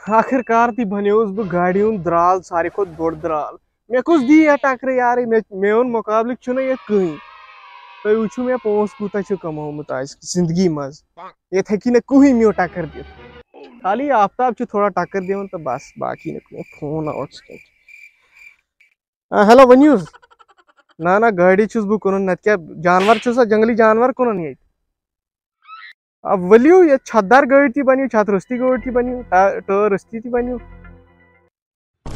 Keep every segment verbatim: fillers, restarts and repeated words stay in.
آخر کار تہِ بنیوس بہٕ گاڑِ ہُنٛد درٛال، ساروی کھۄتہٕ بوٚڑ درٛال۔ مےٚ کُس دی یتھ ٹکرٕ یارٕے؟ مےٚ، میون مُقابلہٕ چھُنہٕ یتھ کٕہٕنۍ۔ تُہۍ وٕچھِو مےٚ پونٛسہٕ کوٗتاہ چھُ کمومُت آز زندگی منٛز۔ یتھ ہیٚکہِ نہٕ کٕہٕنۍ میون ٹکر دِتھ۔ خالی آفتاب چھُ تھوڑا ٹکر دِوان تہٕ بس، باقٕے نہٕ کینٛہہ۔ Phone out skate. آ، ہیلو، ؤنِو حظ۔ نہ، نہ، گٲڑی چھُس بہٕ کٕنُن، نتہٕ کیٛاہ جانور چھُسا، جنگلی جانور کٕنُن ییٚتہِ؟ آ، ؤلِو، ییٚتہِ چھتہٕ دار گٲڑۍ تہِ بنیو، چھتہٕ روٚستُے گٲڑۍ تہِ بنیو، ٹا-، ٹٲر روٚستُے تہِ بنیو۔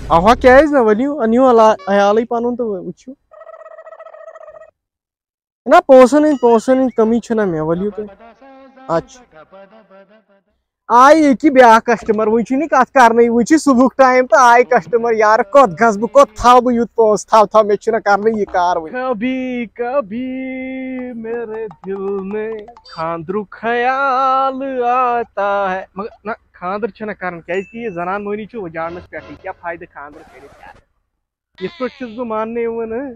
اوا، کیٛازِ نہٕ؟ ؤلِو، أنِو علا-، عیالٕے پنُن تہٕ وٕچھِو۔ نہ، پونٛسن ہٕنٛز، پونٛسن ہٕنٛز کٔمی چھَنہ مےٚ، ؤلِو تُہۍ۔ اچھا۔ آے ییٚکہِ بیٛاکھ کسٹمر، وٕنہِ چھُے نہٕ کتھ کرنٕے، وٕنہِ چھُے صُبحُک ٹایم تہٕ آے کسٹمر، یارٕ کوٚت گژھٕ بہٕ، کوٚت تھاوٕ بہٕ یُتھ پونٛسہٕ، تھاو، تھاو، مےٚ چھُنہ کرنٕے یہِ کار وٕنہِ۔ کبھی کبھی میرے دل میں خاندرُک خیال آتا ہے۔ مگر نہ، خاندر چھِنہٕ کران، کیازِ کہِ یہِ زنان مٔہنی چھُ وٕجارنس پٮ۪ٹھٕے، کیٛاہ فٲیدٕ خاندر کٔرِتھ یارٕ؟ یِتھ پٲٹھۍ چھُس بہٕ ماننہٕ یِوان، ہہ؟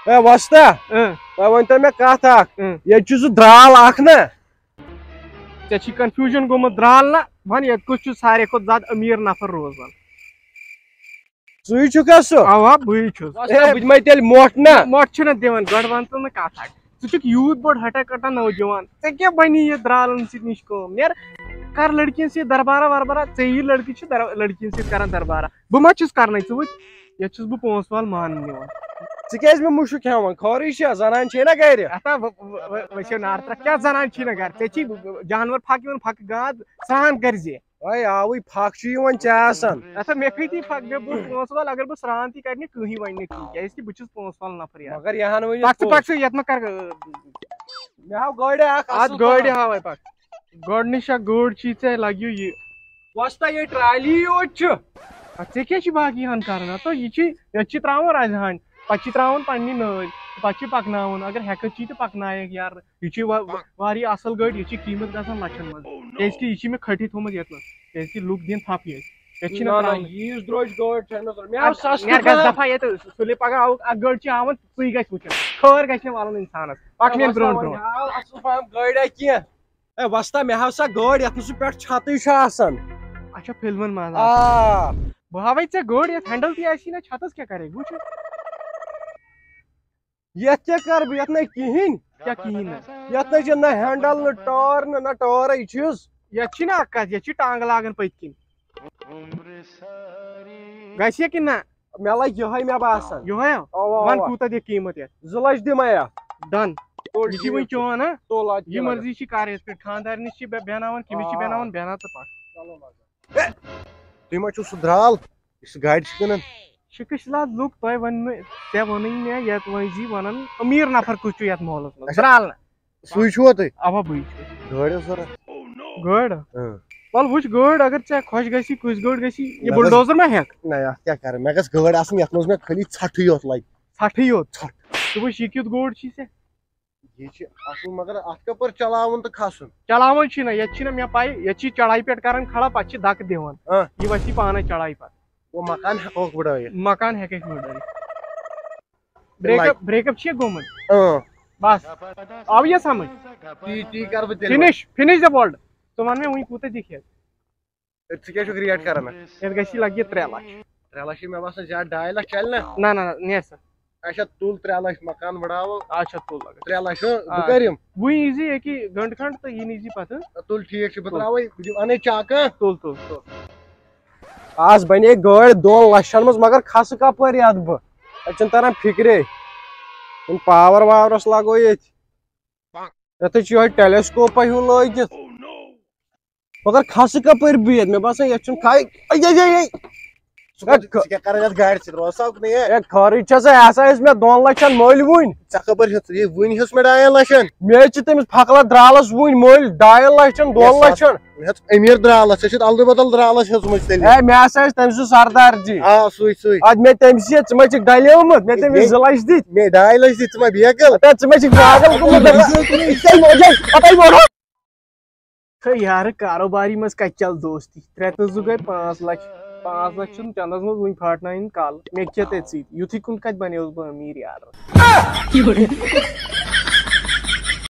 اے وۄستا، اۭں۔ وۄنۍ ؤنۍ تو مےٚ کتھ اکھ۔ اۭں۔ ییٚتہِ چھُ سُہ درال اکھ نا۔ ژےٚ چھی confusion گوٚمُت، درال نہ، وَن ییٚتہِ کُس چھُ ساروی کھۄتہٕ زیادٕ أمیٖر نفر روزان؟ ژٕے چھُکھا سُہ؟ اوا، بٕے چھُس۔ وۄستا، بہٕ دِمے تیٚلہِ مۄٹھ نا۔ مۄٹھ چھُنہٕ دِوان، گۄڈٕ وَن ژٕ مےٚ کتھ اکھ۔ ژٕ چھُکھ یوٗت بوٚڑ ہٹا کٹا نوجوان، ژےٚ کیٛاہ بنی یہِ درالن سۭتۍ نِش کٲم؟ نیر، کر لڑکین سۭتۍ دربارہ وربارہ، ژےٚ یی لڑکہٕ چھِ در-، لڑکین سۭتۍ کران دربارہ۔ بہٕ ما چھُس کرنَے، ژٕ وٕچھ، ییٚتہِ چھُس بہٕ پونٛسہٕ وال ماننہٕ یِوان۔ ژٕ کیٛازِ مےٚ مُشُک ہٮ۪وان؟ خٲرٕے چھا؟ زنان چھے نا گرِ؟ اَتھا، وۄ-، وۄ-، وۄ-، وۄنۍ چھےٚ نار ترٛکھ۔ کیٛاہ زنان چھی نہ گرِ؟ ژےٚ چھی جانور پھکھ یِوان، پھکھ گاد، سرٛان کٔرۍ زِ۔ وۄنۍ آوٕے پھکھ چھُ یِوان ژےٚ آسان۔ اَتھا، مےٚ کھٔتی پھکھ، مےٚ بوٗز پونٛسہٕ وال، اگر بہٕ سرٛان تہِ کَرِ نہٕ کٕہٕنۍ، وَنہِ نہٕ کِہیٖنۍ، کیٛازِ کہِ بہٕ چھُس پونٛسہٕ وال نفر یارٕ۔ مگر یہِ ہن ؤنِو پَکھ ژٕ، پوٚز۔ پَکھ ژٕ، یَتھ مہ کَر، مےٚ ہاو گٲڑۍ اَکھ اَتھ اَصٕل گٲڑِ پَہَم۔ ہاوَے پَکھ۔ گۄڈٕنِچ اکھ گٲڑۍ چھِ ژےٚ لگیو یہِ۔ وۄستا یہِ ٹرالی یوت چھُ۔ اَدٕ ژےٚ کیٛاہ چھِ باقٕے ہن کران؟ ہتو یہِ چھِ، ییٚتہِ چھِ تراوان رزِ ہن، پتہٕ چھِ تراوان پننہِ نٲلۍ، پتہٕ چھِ پکناوان۔ اگر ہٮ۪کتھ چھی تہٕ پکنایکھ یارٕ۔ یہِ چھِ وا-، واریاہ اصل گٲڑۍ، یہِ چھِ قیمت گژھان لچھن منٛز۔ کیازِ کہِ یہِ چھِ مےٚ کھٹی تھوٚمُت یتھ منٛز، کیازِ کہِ لُکھ دِن تھپھ ییٚتہِ۔ ییٚتہِ چھِنہٕ نہ، نہ، تراونٕے۔ ییٖژ درٛوج گٲڑۍ چھےٚ نہٕ ضروٗرت۔ مےٚ آو اَدٕ سستہٕ نیرٕ گژھ کانٛہہ۔ دفعہ ییٚتہِ سُلے پگاہ آوُکھ، اکھ گٲڑۍ چھِ آوان، سُے گژھِ وٕچھُن۔ خٲر گژھِ نہٕ والُن انسانس۔ پکھ نیر وۄستا، برونٛٹھ وۄنۍ برونٛٹھ۔ آو اصل پہم گٲڑۍ اکھ کینٛہہ۔ اے وۄستا، مےٚ ہاو سا گٲڑۍ یتھ نہٕ سُہ پٮ۪ٹھ چھتٕے چھُ آسان۔ اچھا، فلمن منٛز آ۔ آسان۔ بہٕ ہاوے ژےٚ گٲڑۍ یتھ ہینڈل تہِ آسی نہ چھتس، کیٛاہ کرے؟ وٕچھ۔ یتھ کیٛاہ کرٕ بہٕ؟ یتھ نہ کِہیٖنۍ۔ کیٛاہ کِہیٖنۍ نہ؟ یتھ نہ چھِ نہ ہینڈل، نہ ٹٲر، نہ، نہ ٹٲرٕے چھِس۔ یتھ چھِ نہ اکھ کتھ، یتھ چھِ ٹانٛگہٕ لاگان پٔتۍ کِنۍ۔ گژھِ کِنہٕ نہ؟ مےٚ لگہِ یِہوٚے، مےٚ باسان۔ یِہوٚے ہا؟ اَوا، وَن اَوا۔ کوٗتاہ دِکھ قۭمَتھ یَتھ؟ زٕ لَچھ دِمَے اَتھ۔ Done۔ تُل، یہِ چھِ ٹھیٖک وۄنۍ چھُ۔ چون، ہا؟ تُل، اَدٕ یہِ کیٛاہ مرضی چھِ کَر یِتھ پٲٹھۍ خانٛدارنِس چھِ بے-، بیٚہناوان، کٔمِس چھِ آ۔ بیٚہناوان، بیٚہنا تہٕ پَکھ۔ چلو، مَزٕ۔ ہے، تُہۍ ما چھِو سُہ درٛال یُس سُہ گاڑِ چھِ کٕنان؟ شِکٕش لَد لُکھ، تۄہہِ وَن نہٕ، ژےٚ ووٚنُے مےٚ یَتھ وۄنۍ زی وَنان أمیٖر نفر کُس چھُ یَتھ محلَس منٛز؟ اچھا۔ درٛال نہٕ۔ سُے چھُوا تُہۍ؟ اَوا، بٕے چھُس۔ گٲڑۍ ٲس ضوٚرَتھ۔ گٲڑۍ؟ اۭں۔ وَلہٕ وٕچھ گٲڑۍ، اگر ژےٚ خۄش گژھی، کُس گٲڑۍ گژھی، یہِ مےٚ گژھِ بلڈوزر ما ہٮ۪کھ؟ نہ، اَتھ کیٛاہ کَرٕ؟ مےٚ گژھِ گٲڑۍ آسٕنۍ، یَتھ منٛز مےٚ خٲلی ژھٹھٕے یوت لَگہِ۔ ژھٹھٕے یوت؟ ژھٹھ۔ ژٕ وٕچھ، یہِ کیُتھ گٲڑۍ چھُے ژےٚ؟ یہِ چھِ اَصٕل، مگر اَتھ کَپٲرۍ چلاوُن تہٕ کھَسُن؟ چلاوُن چھُے نہ، ییٚتہِ چھِنہ مےٚ پَے، ییٚتہِ چھِ چڑایہِ پٮ۪ٹھ کَران کھڑا، پَتہٕ چھِ دَکہٕ دِوان۔ اۭں۔ یہِ وَسی پانَے چڑایہِ پَتہٕ۔ گوٚو مکان ہٮ۪کوکھ بہٕ ڈٲیِتھ؟ مکان ہٮ۪کَکھ بہٕ ڈٲیِتھ۔ برٛیک اپ، برٛیک اپ چھِ گوٚمُت۔ اۭں۔ بس۔ آو یہِ سمجھ؟ تی، تی کر بہٕ تیٚلہِ۔ Finish، finish the world۔ ژٕ وَن مےٚ وۄنۍ کوٗتاہ دِکھ یَتھ؟ ہے، ژٕ کیٛاہ چھُکھ ریٹ کران اَتھ؟ یَتھ گژھِ یہِ لگہِ ترٛےٚ لچھ۔ ترٛےٚ لچھ چھِ مےٚ باسان زیادٕ، ڈاے لچھ چلہِ نہ؟ نہ، نہ، نہ، نیر سا۔ اچھا، تُل ترٛےٚ لچھ مکان بڑاوو۔ اچھا، تُل لگا۔ ترٛےٚ لچھ، ہاں، بہٕ آ۔ کر یِم؟ وۄنۍ یٖزِ ییٚکہِ گٲنٹہٕ کھنٛڈ تہٕ یہِ نیٖزِ پتہٕ۔ تُل، ٹھیٖک چھُ، بہٕ تُل۔ ترٛاوَے، بہٕ دِمہٕ اَنے چاکا۔ تُل، تُل، تُل۔ آز بنے گٲڑۍ دۄن لچھن منٛز، مگر کھسہٕ کپٲرۍ یتھ بہٕ؟ اتہِ چھُنہٕ تران فکرے۔ وۄنۍ پاور واورس لگو ییٚتہِ۔ یتھ چھُ یِہوٚے ٹیلیسکوپا ہیوٗ لٲگِتھ۔ مگر کھسہٕ کپٲرۍ بہٕ یتھ؟ مےٚ باسان یتھ چھُنہٕ کھاے۔ اے، اے، اے، اے۔ ژٕ کتھ، ژٕ کیٛاہ کران یتھ گاڑِ سۭتۍ؟ روزٕ سا اُکنُے، ہے۔ ہے، خٲرٕے چھا سا؟ یہِ ہسا ٲسۍ مےٚ دۄن لچھن مٔلۍ وُنۍ۔ ژےٚ خبر ہیٚژ، یہِ وُنۍ ہیٚژ مےٚ ڈاین لچھن۔ مےٚ چھِ تٔمِس پھکلہٕ درالس وُنۍ مٔلۍ ڈاین لچھن، دۄن ہے، سا لچھن۔ مےٚ ہیٚژ أمیٖر درالس، ژےٚ چھِتھ الدٕ بدل درالس ہیٚژمٕژ تیٚلہِ۔ ہے، مےٚ ہسا ٲسۍ تٔمۍ سٕنٛز سردار جی۔ آ، سُے، سُے۔ ادٕ مےٚ تٔمۍ سٕے، ژٕ ما چھِکھ ڈلیومُت؟ مےٚ تٔمِس مےٚ، زٕ لچھ دِتۍ۔ مےٚ ڈاے لچھ دِتۍ، ژٕ ما بیکل؟ ہے، ژٕ ما چھِکھ پاگل گوٚمُت؟ ہے، یارٕ، کاروباری منٛز کتہِ چل دوستی؟ ترٛےٚ تہٕ زٕ گٔے پانٛژھ لچھ۔ پانٛژھ لچھ چھُنہٕ چندس منٛز وُنہِ پھاٹناوٕنۍ کل۔ مےٚ کھےٚ تٔتھۍ سۭتۍ۔ یُتھُے کُن کتہِ بنیوس بہٕ أمیٖر یارٕ۔